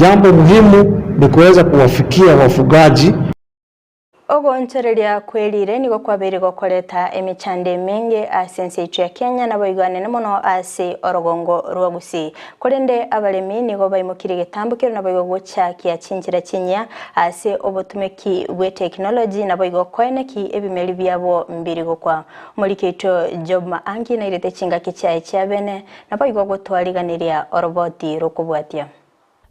Jambo muhimu ni kuweza kuwafikia wafugaji. Ogoonchoreria kwerire nigo kwabeire gokoreta emechando emenge ase ense yaito ya Kenya naboigo anene mono ase orogongo rwa Gusii. Korende abaremi nigo baimokirie egetambo keria naboigo gochakia chinchera chinyia ase obotumeki bw'etekinoloji naboigo koeneki ebimeri biabo mbiri gokwa. Omoriki oito Job Maangi nairete chingaki chiaye chia bene naboigo gotwariganiria oroboti rokobwatia.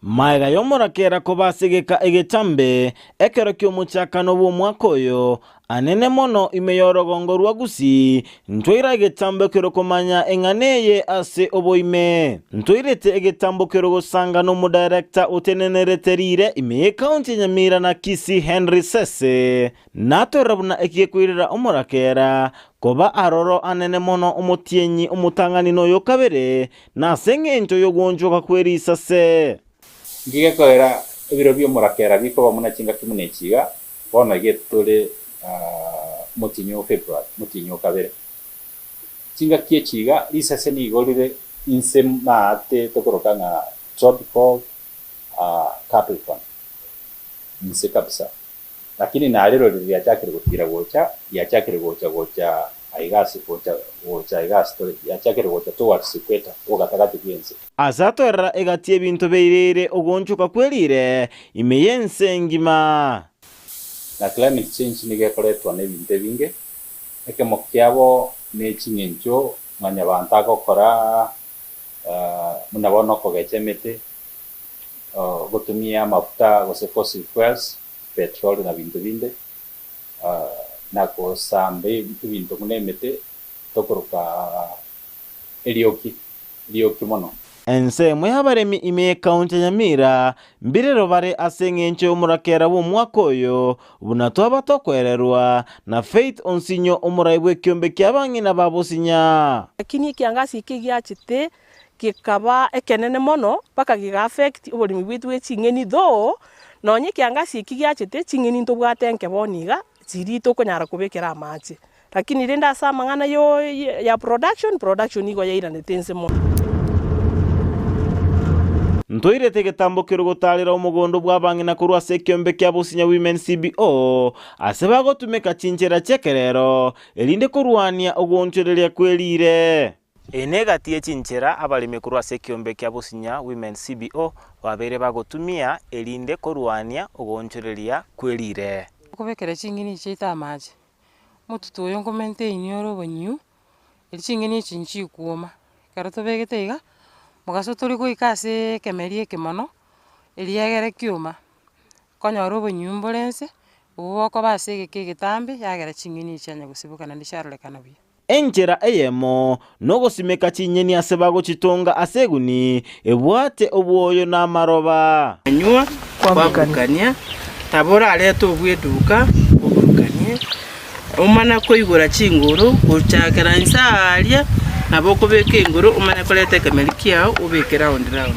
Magega y'omorakera koba ase egeka egetambe, ekero ki'omochakano bw'omwaka oyo, anene mono ime y'orogongo rwa Gusii, ntwaira egetambo ker'okomanya eng'ana eye ase oboime. Ntwairete egetambo ker'ogosanga n'omodirector otenenerete riire ime y'ecounty ya Nyamira na Kisii Henry Sese. Natorora buna eki gekoirera omorakera koba aroro anene mono omotienyi omotang'ani noyo kabere, Nase engencho y'ogwonchoka kwe risase. Inki gekoera ebiro bi'omorakera bikoba buna chingaki buna echi iga? Bono iga tore omotienyi o February, omotienyi o kabere. Chingaki echi iga risase nigo rire inse maate tokoroka ng'a tropical Capricorn, inse kabisa. Lakini narero riria riachakire gotiira gocha, riachakire gocha gocha aiga ase gocha gocha aiga ase tore, riachakire gocha towards equator, obogatagati bw'ense. Ase atoerera egati y'ebinto beireire ogoonchoka kwe riire ime y'ense engima. Na climate change nigo ekoretwa nebinto ebinge, ekemo kiabo ne ching'encho mwanyabanto agokora buna bono okogecha emete, gotumia amafuta gose fossil fuels, petroli na binto binde, na gosamba ebinto buna emete tokoroka erioki, rioki mono. Ensemo y'abaremi ime y'ekaunti ya Nyamira mbirero bare ase eng'encho y'omorakera bw'omwaka oyo buna twaba tokwererwa na Faith Onsinyo omorai bw'ekiombe ki'abang'ina ba Bosinya. Lakini ekiangasi eke giachete gekaba ekenene mono mpaka gega affect oboremi bwaito bwe ching'eni though nonye ekiangasi eki giachete ching'eni ntobwate nke bono iga chiria tokonyara kobekera amache. Lakini rende ase amang'ana yo ya production, production nigo yairanete inse mono. Ntoirete egetambo keria gotaarera omogondo bw'abang'ina korwa ase ekiombe kia Bosinya Women CBO, ase bagotumeka chinchera chi'ekerero, erinde korwania ogoonchoreria kwe riire. Eye negati ye chinchera abaremi korwa ase ekiombe kia Bosinya Women CBO babeire bagotumia erinde korwania ogoonchoreria kwe riire. Okobekera ching'eni chiaito amache, omotutu oyo nkomaintain ore obonyiu, erio ching'eni echi nchikwoma. Ekero tobegete iga, mogaso tori goika aseee ekemeri eke mono, erio egere kioma, okonyora obonyiu mbore nse, obwo bokoba ase egeka egetambe, yagera ching'eni echi chianya gosiboka naende chiarorekana buya. Enchera eyemo nogosimeka chinyeni ase bagochitonga ase eguni ebwate obwoyo na amaroba. Anywa, kwaburukania, nabo orarete obw'eduka oburukanie, omana koigora chinguru, gochakera inse aaria, nabo okobeka enguru omanye koreta ekemeri kiao obeke round round.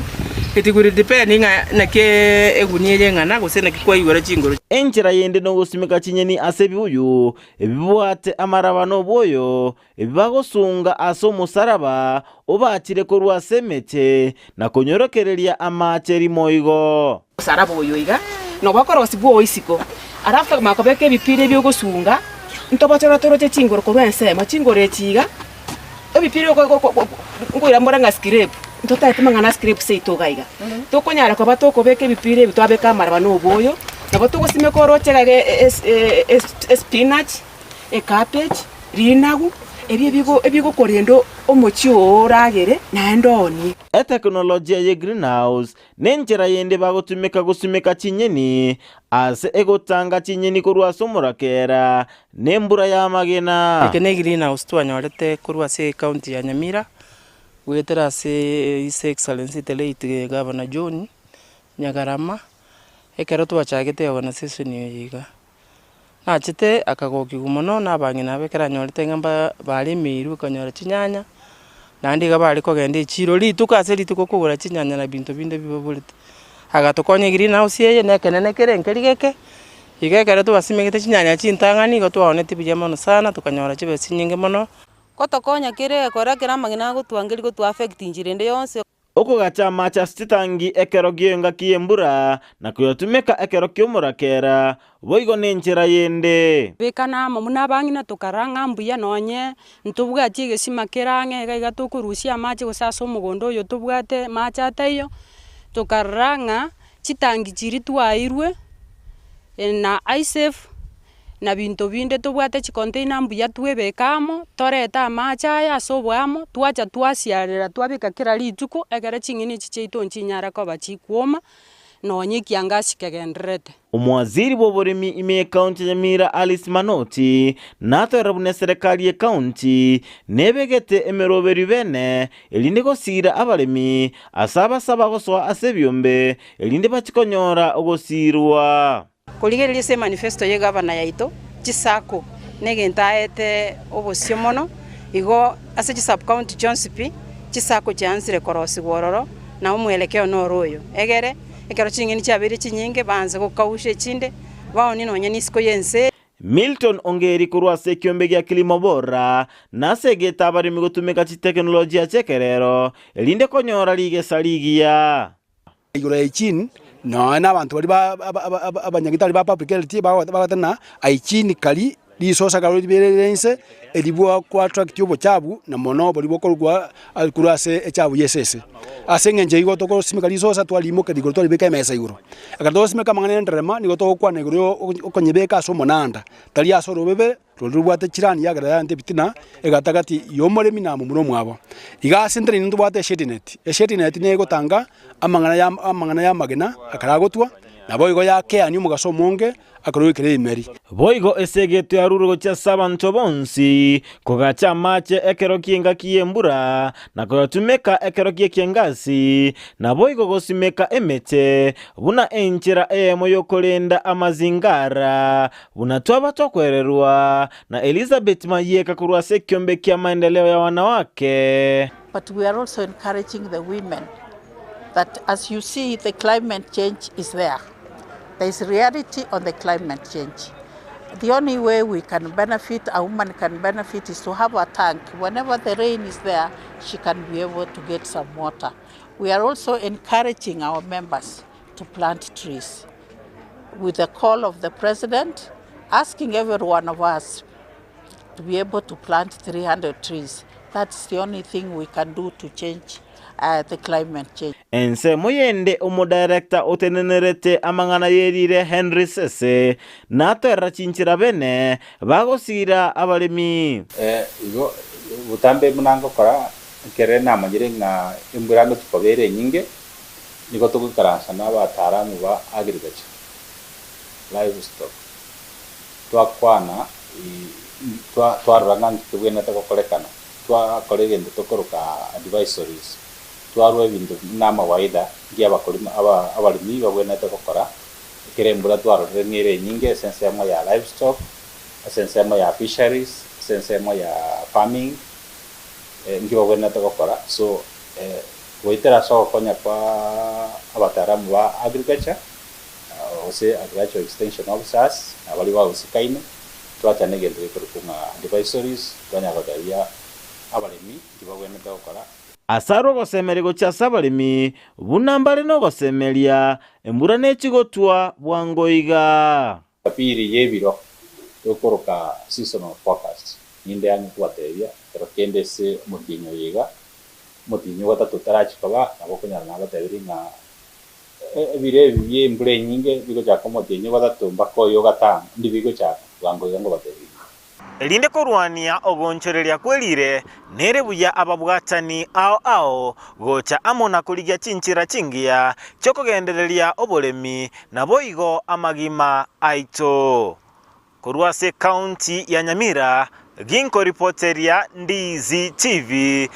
It will depend ng'a naki egunia eye eng'ana gose naki kwaigora chinguru. Enchera yende nogosimeka chinyeni ase ebibuyu Ebibwate amaraba nobwoyo, ebi bagosunga ase omosaraba obachire korwa ase emete, na konyorokereria amaache rimo igo. Omosaraba oyo iga nobo okorosibwa oo isiko, alafu tokomanya kobeka ebipira ebi ogosunga, ntobochore toroche chingoro korwa ensemo, chingoro echi iga, ebipira oko oko oko nkoira mbore ng'a scrape, ntotagete mang'ana scrape seito iga iga. Tokonyara koba tokobeka ebipira ebi twabeka amaraba na oboyo, nabo togosimeka oroche iga espinach, ecabbage, rinagu, ebi ebigo ebigokorenda omochie oo oragere naende oonie. Eteknolojia ye greenhouse nenchera yende bagotumeka gosimeka chinyeni ase egotanga chinyeni korwa ase omorakera na embura y'amagena. Eke ne greenhouse twanyorete korwa ase ecounty ya Nyamira, goetera ase His Excellency the late Governor John Nyagarama, ekero twachagete eorganisation eye iga. Nachete akagokigwa mono na abang'ina aba ekero anyorete ng'a mba baremeirwe konyora chinyanya, naende iga bare kogenda echiro rituko ase rituko kogora chinyanya na binto binde bibaborete. Agatokonya egreenhouse eye na ekenene kere nkeri geke, iga ekero twasimegete chinyanya chintang'ani igo twaoneti buya mono sana tokanyora chibesa chinyinge mono. Gotokonya kere ekora ekero amang'ina agotwangeria gotu affect inchera ende yonsi. Okogacha amache ase chitangi ekero gi'engaki y'embura, na koyatumeka ekero ki'omorakera, boigo nenchera yende. Bekana amo buna abang'ina tokarora ng'a mbuya nonye ntobwati egesima kere ang'e iga iga tokorusia amache gose ase omogondo oyo tobwate mache ataiyo, tokarora ng'a chitangi chiria twairwe na ISAFE na binto binde tobwate chicontainer mbuya twebeke amo, torete amache aya ase oboamo, twacha twasiarera twabeka kera rituko, ekere ching'eni echi chiaito nchinyare koba chikwoma, nonye ekiangasi kegendererete. Omowaziri bw'oboremi ime y'Ekaunti ya Nyamira Alice Manoti natoerera buna eserekari y'Ekaunti nebegete emeroberio bene erinde gosiira abaremi ase abasaba gosoa ase ebiombe erinde bachie konyora ogosiirwa. Korigereria ase emanifesto y'egavana yaito, chisacco negento aete obosio mono, igo ase chisub-county chionsi pi, chisacco chiansire korosigwa ororo, na omwelekeo noro oyo, egere ekero ching'eni chiabeire chinyinge baanse gokausha echinde, baonie nonya nisiko y'ense. Milton Ongeri korwa ase ekiombe gia Kilimo Bora nasegete abaremi gotumeka chitekinolojia chi'ekerero erinde konyora rigesa rigiya. Igoro ya hygiene, nonya na abanto baria abanyagitari ba public health bagoteba ng'a hygiene kari risosa ekero riberire inse eri bwa attract obochafu na mono boria bokorwa korwa ase echafu ya esese. Ase eng'encho igo togosimeka risosa twariimokeria igoro twaribeka emesa igoro. Ekero togosimeka amang'ana ya enderema nigo togokwana igoro ya okonyebeka ase omonanda, tari ase orobebe. Roria robwate chirani yagera yarente ebitina egatagati y'omoremi na momura omwabo. Iga ase intwe ntobwate eshade net. Eshade net negotanga amang'ana ya amang'ana y'amagena ekero agotwa, naboigo yakeania omogaso omonge ekero oikire rimeri. Boigo esegeto yarurwe gochia ase abanto bonsi, kogacha amache ekero ki'engaki y'embura, na koyatumeka ekero gi'ekiangasi, naboigo gosimeka emete, buna enchera eyemo y'okorenda amazingara, Buna twaba tokwererwa na Elizabeth Mayeka korwa ase ekiombe kia Maendeleo ya Wanawake. But we are also encouraging the women that as you see the climate change is there. There is reality on the climate change. The only way we can benefit, a woman can benefit is to have a tank. Whenever the rain is there, she can be able to get some water. We are also encouraging our members to plant trees. With the call of the president asking every one of us to be able to plant 300 trees. That's the only thing we can do to change uh, the climate change. Ensemo yende omodirector otenenerete amang'ana y'erire Henry Sese natoerera chinchera bene bagosiira abaremi. Eh, igo botambe buna ngokora, ekere namanyire ng'a embura ngochia koba ere enyinge, Nigo togoikaransa nabataalamu ba agriculture, livestock, twakwana twarora ng'a nki kebwenerete gokorekana, twakora egento tokoroka advisories, twarwa ebinto buna amawaidha nki abakorima abaremi babwenerete gokora, ekero embura twarorire ng'a ere enyinge ase ensemo ya livestock, ase ensemo ya fisheries, ase ensemo ya farming, nki babwenerete gokora so. Goetera ase ogokonya kwa abataalamu ba agriculture gose agricultural extension officers na baria bagosikaine, twachana egento gekorokwa ng'a advisories, twanyara gotebia abaremi nki bagwenerete gokora. Ase arwe ogosemeria gochia ase abaremi, buna mbare nogosemeria, embura nechigotwa bwango iga. Pili y'ebiro tokoroka seasonal forecast, ninde ang'e kobatebia ekero kende ase omotienyi oyo iga, omotienyi ogatato otarachia koba, nabo okonyora nabatebirie ng'a ebiro ebi bie embura enyinge bigochaka omotienyi ogatato mpaka oyo ogatano, ndi bigochaka bwango iga nkobatebia. Erinde korwania ogoonchoreria kwerire, nere buya ababwatani ao ao gocha amo na korigia chinchera chingiya chi'okogendereria oboremi naboigo amagima aito. Korwa ase ekaunti ya Nyamira, ginkoripoteria Ndiizi TV.